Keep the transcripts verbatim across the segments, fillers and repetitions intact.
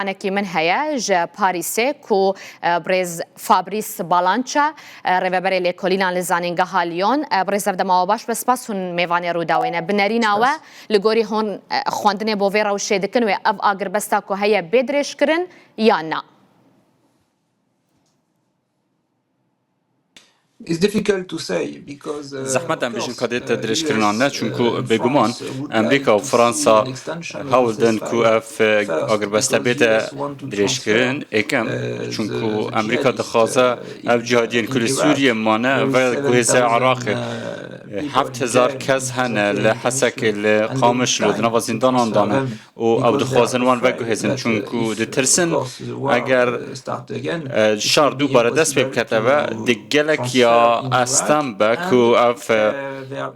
Anekî min heye ji Parîsê ku, e, birêz Fabrice Balança, e, rêveberê lêkolînan li Zanîngeha Lyon. E, birêz, ev dema we baş be, spas hûn mêvanê Rûdawê ne. Bi nerîna we, li gorî hûn, e, xwendinê bo vê rewşê dikin wê ev agirbesta ku heye bê dirêjkirin yan na? It's difficult to say because, uh, Zehmet em bêjin ka dê te dirêjkirina ne, çunku bêguman Amerîka û Fransa hewl din ku ev, uh, agirbeste bête dirêjkirin. Êkem, çunku Amerîka dixwaze ev cihadiyên ku li Sûriyê mane ve guhêze Iraqê. Heft hezar kes hene li Hesekê, li Qamişlo, di nava zîndanan de ne. û ew dixwazin wan veguhêzin, çunku ditirsin eger, e, şer dubare dest pê bikete ve, di gelek ya estem be ku ev, e,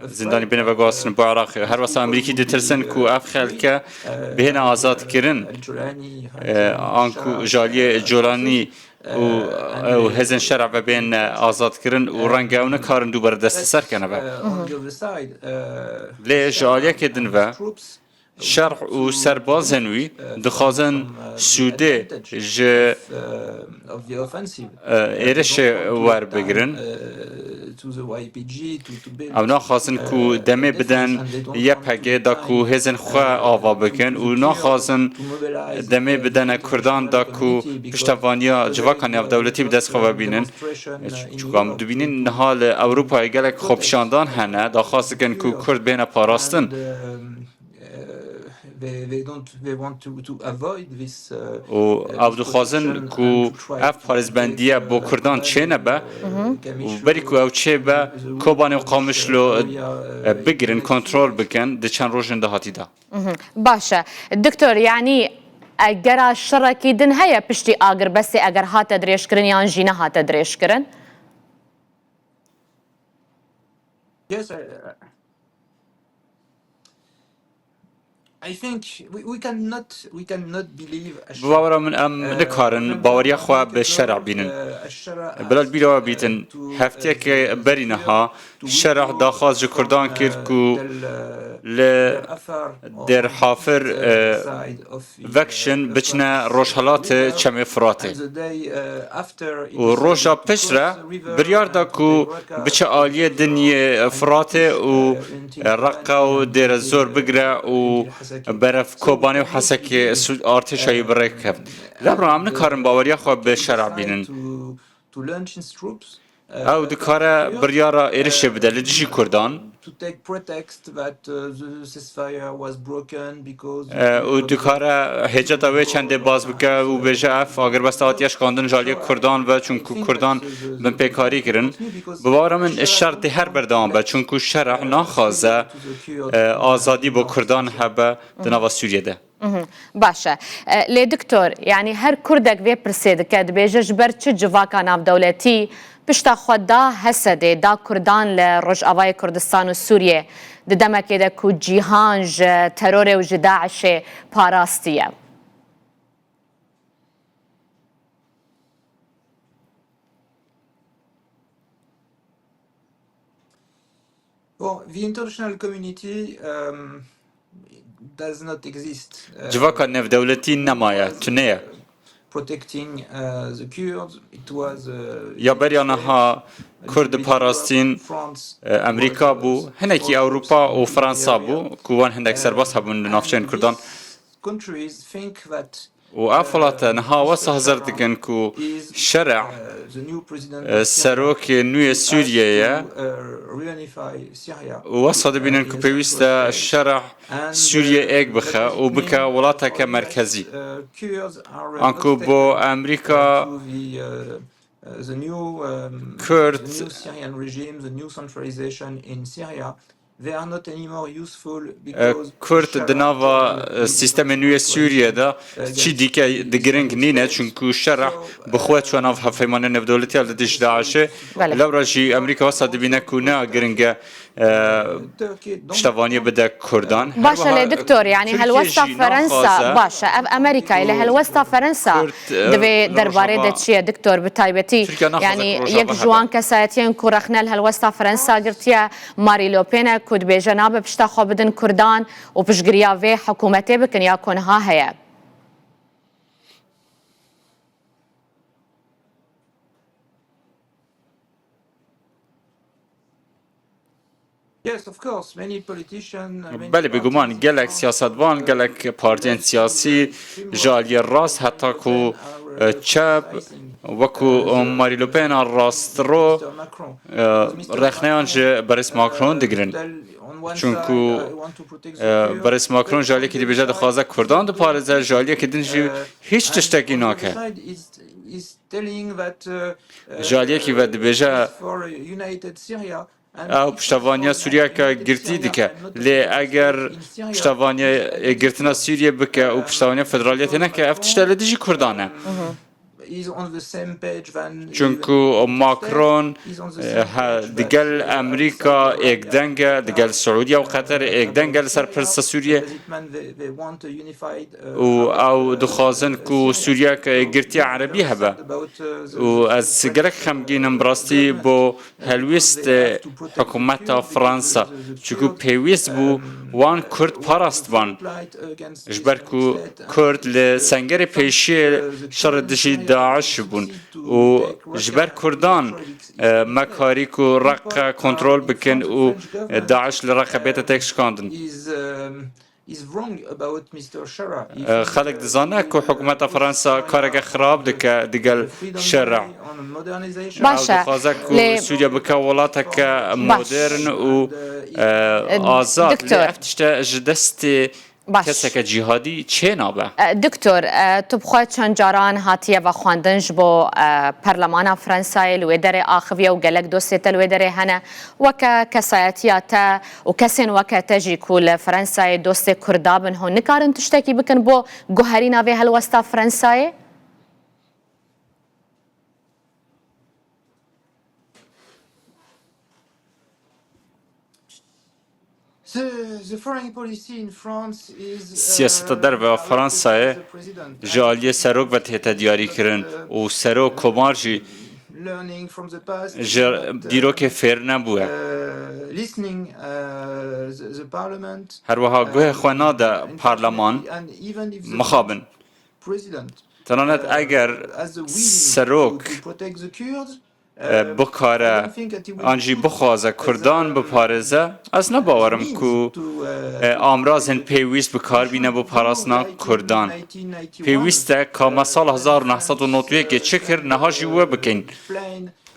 zindanî bêne veguhastin bo Iraqê. Her wesa Amerîkî ditirsin ku ev xelke bihêne azadkirin, e, anku ji aliyê Colanî û, e, û hêzên şer ve bên, e, azadkirin û renge ew nikarin dubare dest ser kene ve. Lê ji aliyekê din ve, şerh û serbazên wî dixwazin sûdê ji, e, êrişê werbigirin. Ew naxwazin ku demê biden Y P G da ku hêzên xwe ava bikin û naxwazin demê bidene Kurdan da ku piştevaniya civaka navdewletî bi dest xwe ve bînin. Çunka em dibînin niha li Ewropayê gelek xwepişandan hene, daxwaz dikin ku Kurd bêne parastin. They, they don't, they want to, to avoid this, uh, û ew dixwazin ku ev parêzbendiye bo Kurdan çênebe û berî ku ew çêbe, Kobanê û Qamişlo, e, bigirin, kontrol bikin di çend rojên dahatî de. Baş e. Doktor, yanî egera şerekî din heye piştî agirbestê eger hate dirêjkirin yan jî nehate dirêjkirin? Yes, I, I think we, we cannot, we cannot believe Bi bawera min em nikarin baweriya xwe bi şereh bînin. Bila li bîra we bîtin, hefteyeke berî niha şereh daxwaz ji Kurdan kir ku li Dêr Hafir, e, vekişin biçine rojhelatê Çemê Firatê. Û roja pişt re biryar da ku biçe aliyê din yê Firatê û Reqa û Dêre Zor bigire û berev Kobanê û Hesekê artêşa wî bi rê kevin. Lewra em nikarin baweriya xwe bi şereh bînin. Ew dikare biryara êrişê bide li dijî Kurdan. E, û dikare hêceta wê çendê baz bike û bêje ev agirbeste hatiye şikandin ji aliyê Kurdan ve, çunku Kurdan binpêkarî kirin. Bi bawera min şer dê her berdewam be, çunku şereh naxwaze, e, azadî bo Kurdan hebe di nava Sûriyê de. Baş e. E, lê doktor, yanî her Kurdek vê pirsê dike, dibêje ji ber çi civaka navdewletî pişta xwe da Hesedê, da Kurdan li Rojavayê Kurdistan û Sûriyê, di demekê de ku cîhan ji terorê û ji DAIŞê parastiye? Bon, the international community, um, does not exist. Uh, Civaka navdewletî nemaye, tune ye. Protecting, uh, the Kurds, it was, uh, Ya beriya niha Kurd diparastin, France, e, Amerîka bû, hinekî Ewropa û Fransa bû, ku wan hindek serbaz hebûn li navçeyên Kurdan. Countries think that Û ev welate niha wesa hizir dikin ku şereh, e, serokê nû yê Sûriyê ye û wesa dibînin ku pêwîst e şereh Sûriyê êk bixe û bike welateke merkezî. Anku bo Amerîka Kurd They are not anymore useful E, because Kurd di nava, e, sîstemê nû yê Sûriyê de çî dîke di giring nîne, çunku şereh bi xwe çûye nav hevpeymanên navdewletî ya li dijî DAIŞê. Belê. Lewra jî Amerîka wesa dibîne ku ne giring e, e, piştevaniyê bide Kurdan. Baş e, lê doktor, yanî helwesta Ferensa, baş e, ev Amerîkayê, lê helwesta Ferensa di vê derbarê de çi ye, doktor, bi taybetî, yanî yek ji wan kesayetiyên ku rexne li helwesta Ferensa girtiye, Marie Le Pen e ku dibêje nabe pişta xwe bidin Kurdan û piştgiriya vê hikûmetê bikin ya ku niha heye. Belê, bêguman gelek siyasetvan, gelek partiyên siyasî ji aliyê rast heta ku, e, çep, wekû Marine Le Pen a rastro, e, rexneyan ji berêz Macron digirin. Çunku, e, berêz Macron ji aliyekî dibêje dixwaze Kurdan diparêze, ji aliyekî din jî hîç tiştekî nake. Ji aliyekî ve dibêje, ew piştevaniya Sûriyeke girtî dike. Lê eger piştevaniya girtina Sûriyê bike û piştevaniya federaliyetê neke, ev tişt e li dijî Kurdan e. Çunku Macron, e, he, digel Amerîka êkdeng e, digel Siûdiya û Qeter êkdeng e li ser pirsa Sûriyê. Û ew dixwazin ku Sûriyeke girtiya erebî hebe. Û ez gelek xemgîn im bi rastî bo helwîst, e, hikûmeta Fransa. Çunku pêwîst bû wan Kurd parastban. Ji ber ku Kurd li sengerê pêşiyê şerê dijî DAIŞ bûn û ji ber Kurdan, e, me karî ku Reqe kontrol bikin û, e, DAIŞ li Reqe bête têkşikandin. E, xelk dizane ku hikûmeta Fransa kareke xirab dike digel şerê. Baş e. Ew dixwaze ku Sûriye bike welateke modern û, e, azad. Lê ev tişte ji destê keseke cîhadî çê nabe. E, Doktor, e, tu bi xwe çend caran hatiye vexwendin ji bo, e, Perlemana Fransayê, li wê derê axiviye û gelek dostê te li wê derê hene. Weke kesayetiya te û kesên weke te jî ku li Fransayê dostê Kurda bin, hûn nikarin tiştekî bikin bo guherîna vê helwesta Fransayê? Siyaseta derve ya Fransayê ji aliyê serok ve tête diyarî kirin û serok komar jî ji dîrokê fêr nebûye. Her wiha guhê xwe nade parleman, mixabin. Tenanet eger serok, e, bikare an jî bixwaze Kurdan biparêze, ez ne bawer im ku, e, amrazên pêwîst bi kar bîne bo parastina Kurdan. Pêwîst e ka me sala hezar û neh sed û nod û yekê çi kir, niha jî we bikin.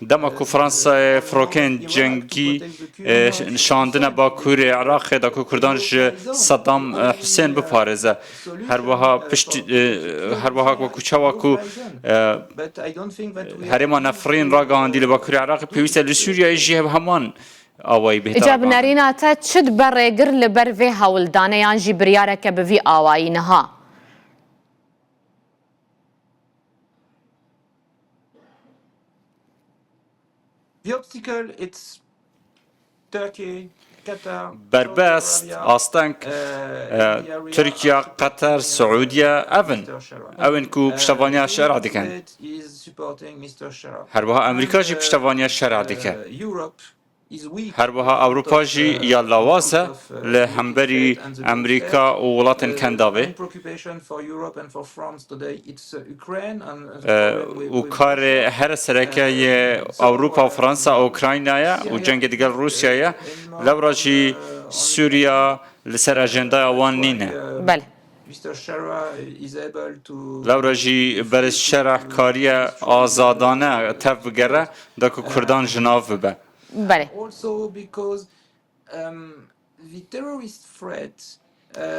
Dema ku Fransayê firokeyên cengî, e, şandine Bakurê Iraqê da ku Kurdan ji Saddam, e, Husên biparêze. Her wiha pişt, e, her wiha wekû çawa ku, e, herêma Nefrîn ragihandî li Bakurê Iraqê, pêwîst e li Sûriyeyê jî hev heman awayî bihêta ragihandin. Îca bi nerîna te çi dibe rêgir li ber vê hewldanê yan jî biryareke bi vî awayî niha? Berbest, asteng, e, Tirkiye, Qeter, Siûdiye, ev in. Ew in ku piştevaniya şerê dikin. Her wiha Amerîka jî piştevaniya şerê dike. Her wiha Ewropa jî ya lawaz e li hemberî Amerîka û welatên Kendavê. E, û karê here sereke yê Ewropa, Fransa, Ukrayna ye û cengê digel Rûsya ye. Lewra jî Sûriya li ser ajendaya wan nîne. Belê. Lewra jî berêz Şereh kariye azadane tev bigere da ku Kurdan ji nav bibe. Belê.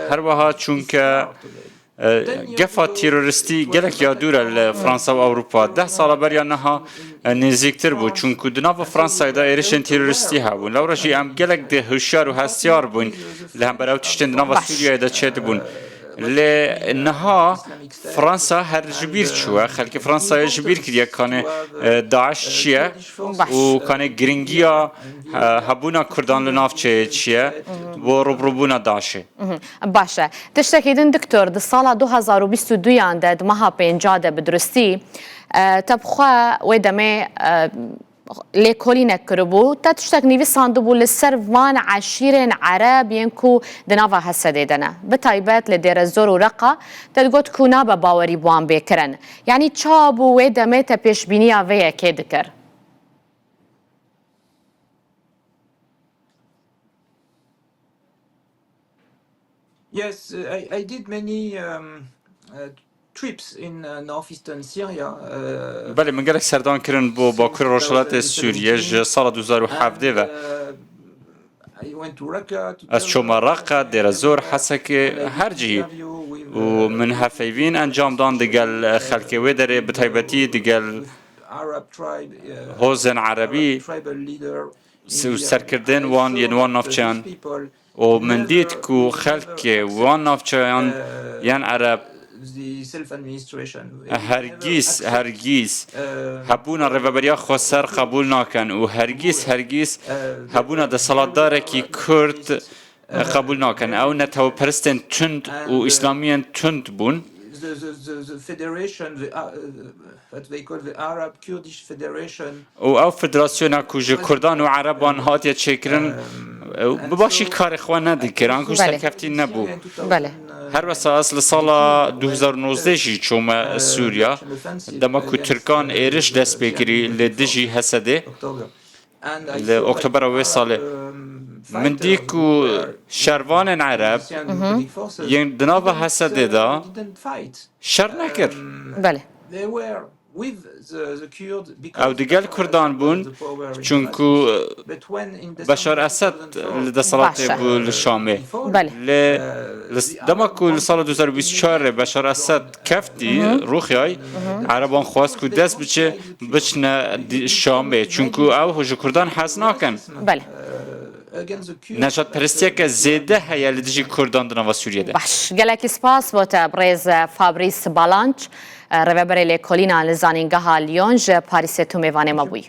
Her wiha çunke, e, gefa terorîstî gelek ya dûr e li Fransa û Ewropa. Deh sala beriya niha, e, nêzîktir bû. Çunku di nava Fransayê de êrişên terorîstî hebûn. Lewra jî em gelek di hişyar û hestiyar bûn li hember ew tiştên di nava Sûriyeyê de çêdibûn. Lê niha Fransa her ji bîr çûye. Xelkê Fransayê ji bîr kiriye kanê, e, DAIŞ çi ye û kanê giringiya, e, hebûna Kurdan li navçeyê çi ye bo rûbirûbûna DAIŞê. Baş e. Tiştekî din, Doktor, di sala du hazar û bîst û duyan de, di meha pênca de bi durustî, e, te bi xwe wê demê, e, lêkolînek kiribû, te tiştek nivîsandibû li ser van eşîrên Ereb yên ku di nava Hesedê de ne. Bi taybet li Dêrezor û Reqa te digot ku nabe bawerî bi wan bê kirin. Yanî çawa bû wê demê te pêşbîniya vê yekê dikir? Yes, uh, I, I did many um, uh, trips in uh, northeastern Syria. Uh, Belê, min gelek serdan kirin bo Bakur Rojhilatê Sûriye ji sala du hezar û hevdeh ve. I went to Raqqa, to Ez çûme Raqqa, Dêrezor, Hesekê, her cihî. Û min hevpeyvîn encam dan digel xelkê wê derê, bi taybetî digel Arab tribe, uh, hozên erebî tribal leader. û serkirdên wan yên wan navçeyan. Û min dît ku xelkê wan navçeyan yên ereb The self-administration. hergîz, hergîz hebûna rêveberiya xweser qebûl nakin û hergîz, hergîz hebûna desthilatdarekî Kurd qebûl nakin. Ew netewperistên tund û îslamiyên tund bûn. The, the, the, the federation, the, uh, uh, what they call the Arab Kurdish Federation. Û ew federasyona ku ji Kurdan û Ereban hatiye çêkirin, ew bi başî karê xwe nedikir, anku Belê. serkeftî nebû. Belê. Her wesa ez li sala du hezar û nozdeh jî çûme Sûriya, dema ku Tirkan êriş dest pê kirî li dijî Hesedê, li oktobera wê salê. Min dî ku şervanên Ereb yên di nava Hesedê de şer nekir. Belê. Ew digel Kurdan bûn, çunku Beşar Esed li desthilatê bû li Şamê. Belê. Li, li, dema ku li sala du hezar û bîst û çar re Beşar Esed keftî, rûxiyay, Ereban xwest ku dest biçe, biçine di-, Şamê. Çunku ew ji Kurdan hez nakin. Belê. Nejadperestiyeke zêde heye li dijî Kurdan di nava Sûriyê de. Baş. Gelekî spas bo te birêz Fabrice Balanç, rêveberê lêkolîna li Zanîngeha Lyon ji Parîsê tu mêvanê me bûyî.